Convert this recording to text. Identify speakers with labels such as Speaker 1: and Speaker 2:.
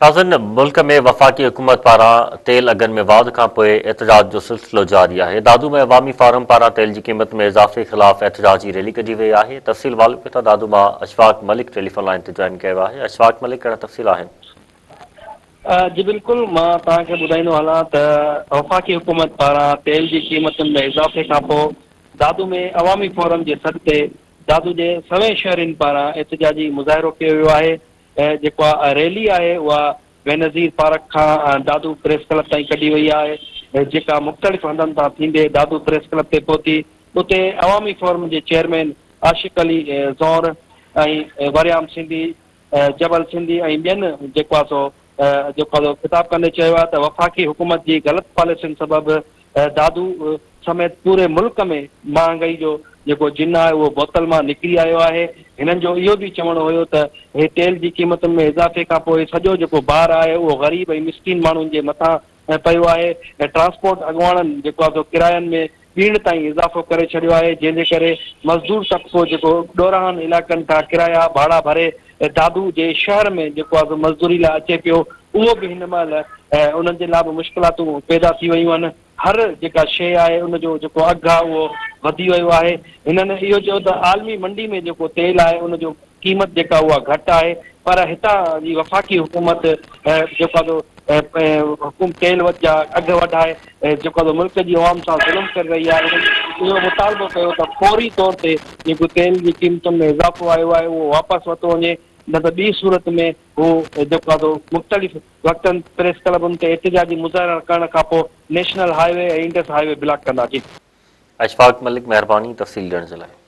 Speaker 1: ناظرين ملڪ ۾ وفاقي حڪومت پاران تيل اگهن ۾ واڌ کانپوء احتجاج جو سلسلو جاري آهي، دادو ۾ عوامي فورم پاران تيل جي قيمت ۾ اضافي خلاف احتجاجي ريلي ڪڍي وئي آهي، تفصيل معلوم ڪيون ٿا دادو مان اشفاق ملڪ ٽيليفون لائين تي جوائن ڪيو آهي، اشفاق ملڪ ڪهڙا تفصيل آهن؟
Speaker 2: جي بلڪل مان توهان کي ٻڌائيندو هلان ته وفاقي حڪومت پاران تيل جي قيمتن ۾ اضافي کانپوء دادو ۾ عوامي فورم جي سڏ تي دادو جي سوين شهرين پاران احتجاجي مظاهرو ڪيو ويو آهي، جيڪا ريلي آهي اها بينظير پارڪ کان دادو پريس ڪلب تائين ڪڍي وئي آهي جيڪا مختلف هنڌن تان ٿيندي دادو پريس ڪلب تي پهتي اتي عوامي فورم جي چيئرمين عاشق علي زئور ۽ وريام سنڌي جبل سنڌي ۽ ٻين جيڪو آهي سو جيڪو آهي سو خطاب ڪندي چيو آهي ته وفاقي حڪومت جي غلط پاليسين سبب دادو سميت پوري ملڪ ۾ مهانگائي جو جيڪو جن آهي اهو بوتل مان نڪري آيو آهي. هنن جو اهو به چوڻ هيو ته هي تيل جي قيمتن ۾ اضافي کان پوء سڄو جيڪو بار آهي اهو غريب ۽ مسڪين ماڻهن جي مٿان پيو آهي ۽ ٽرانسپورٽ اڳواڻن جيڪو آهي سو ڪراين ۾ ٻيڻ تائين اضافو ڪري ڇڏيو آهي جنهن جي ڪري مزدور طبقو جيڪو ڏورانهن علائقن کان ڪرايا ڀاڙا ڀري دادو جي شهر ۾ جيڪو آهي سو مزدوري لاء اچي پيو اهو به هن مهل انهن جي لاء به مشڪلاتون پيدا ٿي ويون آهن. هر جيڪا شيء آهي ان جو جيڪو اگهه آهي اهو وڌي ويو آهي. هنن اهو چيو ته عالمي منڊي ۾ جيڪو تيل آهي ان جو قيمت جيڪا اها گهٽ آهي پر هتان جي وفاقي حڪومت جيڪو آهي سو حڪوم تيل جا اگهه وڌائي جيڪو آهي سو ملڪ جي عوام سان ظلم ڪري رهي آهي. هنن اهو مطالبو ڪيو ته فوري طور تي جيڪو تيل جي قيمتن ۾ اضافو آيو آهي اهو واپس ورتو وڃي نه ته ٻي صورت ۾ هو جيڪو آهي سو مختلف وقتن پريس ڪلبن تي احتجاجي مظاهرا ڪرڻ کانپوء national highway ۽ Indus highway block ڪندا. جي.
Speaker 1: اشفاق ملڪ مهرباني تفصيل ڏيڻ جي لاء.